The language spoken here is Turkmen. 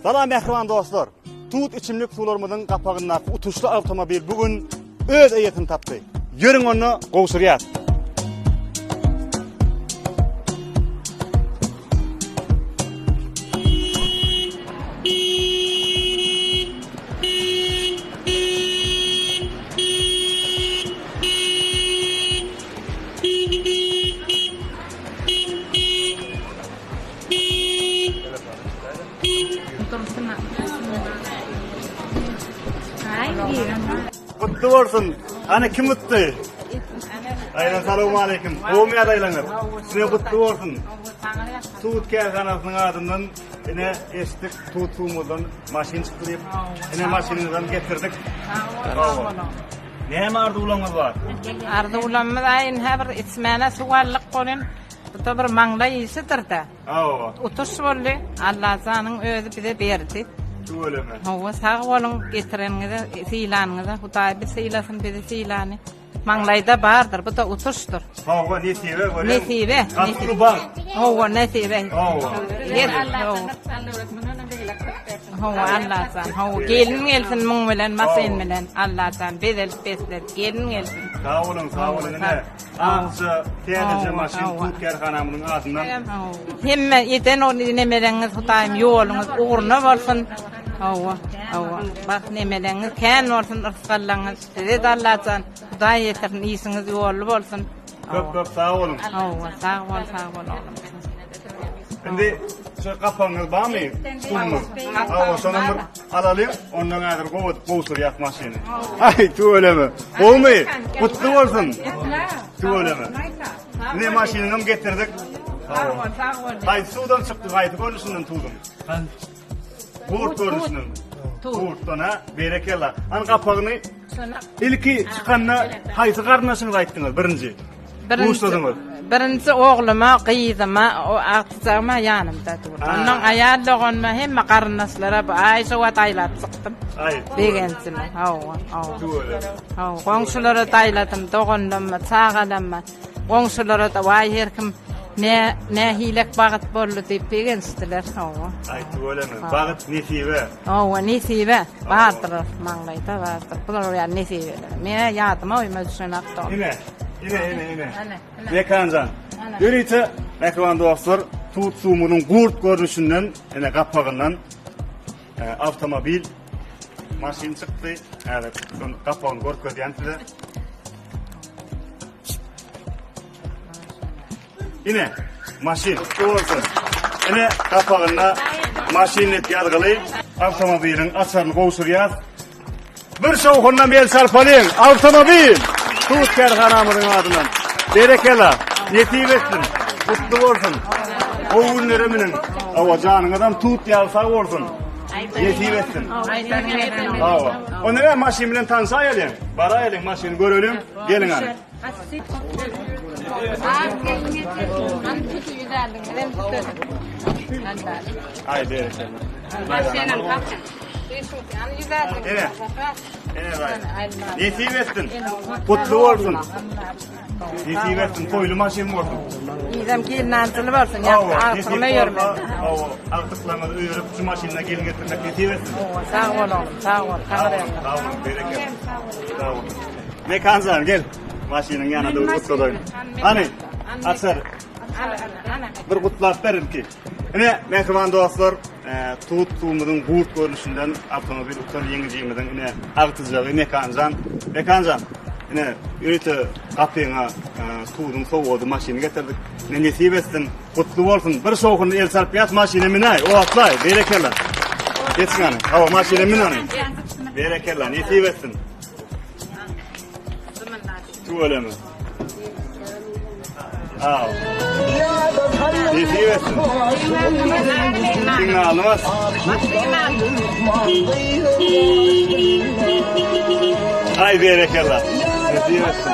Salam mähriban dostlar! Tut içimlik suwlarymyzyň gapagyndaky utuşly awtomobil bu gün öz eýesini tapdy. Ýörüň onda gowşurýas. Gutly bolsun. Ana kim utdy? Aýlan salowmaleýkim. Gowumy ýagdaýlaryňyz? Size gutly bolsun. Tut kärhanasynyň adyndan ine eşitdik tut suwumyzdan maşyn çykdy diýip. Ine maşynyňyzam getirdik. Sag boluň. Näme arzuwlaryňyz bar? Arzuwlarymyz aý ine bir içmäne suw aldyk welin, bu-da bir maňlaý işidir-dä. Hawa. Utuş boldy. Allajanyň özi bize berdi. Tüweleme. Hawa, sag boluň getireniňize, sylanyňyza. Hudaý bi sylasyn bizi sylany. Maňlaýda bardyr, bu-da utuşdyr. Hawa, nesibe görýäňmi? Nesibe. Gaty uly bagt. Hawa, nesibe. Hawa. Hawa. Hawa, Allajan. Hawa, gelin gelsin muň bilen, maşyn bilen. Allajan bezelip beslet. Gelin gelsin. Sag boluň, sag boluň ine. Akja täzeje maşyn tut kärhanamyzyň adyndan. Hemme eden o nemeleňiz Hudaýym ýoluňyz ugruna bolsun. Hawa, hawa. Bagt nemeleňiz kän bolsun yrsgallaňyz. Size-de Allajan Hudaý ýetirsin işiňiz ýolly bolsun. Köp köp sag boluň. Hawa, sag bol, sag bol oglum. Indi şu gapagyňyz barmy? Suwuňyz. Hawa, şonam bir Alalyň, ondan häzir gowy edip gowşurýas maşyny. Aý, tüweleme. Gowumy? Gutly bolsun. Tüweleme. Ne maşynyňam getirdik. Sag bol, sag bol. Haýsy suwdan çykdy, haýsy görnüşinden tuduň? Gurt görnüşinden. Gurtdan ha, berekella. Hany gapagyny ilki çykanda haýsy garyndaşyňyza aýtdyňyz birinji? Birinji, birinji ogluma, gyzyma, o agtyjagyma ýanymda dur. Ondan aýal doganyma, hemme garyndaşlara bu aý şo wagt aýlap çykdym. Begenjime, hawa, hawa. Hawa, goňşulara da aýladym, doganlaryma, çagalaryma. Goňşulara-da waý her kim nä nähilek bagt boldy diýip begenişdiler, hawa. Aý tüweleme, bagt nesibe. Hawa, nesibe. Bardyr, maňlaýda bardyr. Bular ýaly nesibeler. Men-ä ýadyma oýuma düşenok-da. Ine, ine, ine, ine. Mekanjan. Ýörite, mähriban dostlar, tut suwumyzyň gurt görnüşinden, ine gapagyndan awtomobil maşyn çykdy. Häzir şonuň gapagyny görkezýän size. Ine, maşyn gutly bolsun. Ine, gapagynda maşyn diýip ýazgyly awtomobiliň açaryny gowşurýas. Bir şowhundan el çarpalyň. Awtomobil! Tut kärhanamyzyň adyndan. Berekella. Nesip etsin. Gutly bolsun. Gowy günlere münüň. Hawa, janyňyzam tut ýaly sag bolsun. Nesip etsin. Hawa. Onda näme maşyn bilen tanşaýalyň. Baraýalyň maşyny göreliň. Geliň hany. Aý berekella. Ene. Ene daýy. Nesip etsin. Gutly bolsun. Nesip etsin. Toýly maşyn bolsun. Bizem gelnalyjyly bolsun. Ýa agtygyny öýermek. Hawa, agtyklaryňyzy öýerip şu maşynda gelin getirmek nesip etsin. Hawa, sag bol oglum, sag bol. Sag bol, sag bol, berekella. Sag bol. Mekanjan gel. Maşynyň ýanyna dur gutladaýyn. Hany, açar. Bir gutlap ber ilki. Ine, mähriban dostlar, e, tut suwumyzyň gurt görnüşinden awtomobil utan ýeňijimiziň ine agtyjagy Mekanjan. Mekanjan, ine ýörite gapyňa e, tuduň sowgady maşyny getirdik. Ine nesip etsin, gutly bolsun. Bir şowhunly el çarpýas maşyna münäý, otlaý, berekella. Geçiň hany. Hawa, maşyna mün hany. Berekella, nesip etsin. Tüweleme. Al. Nesip etsin. Signalyny bas. Ay berekella. Nesip etsin.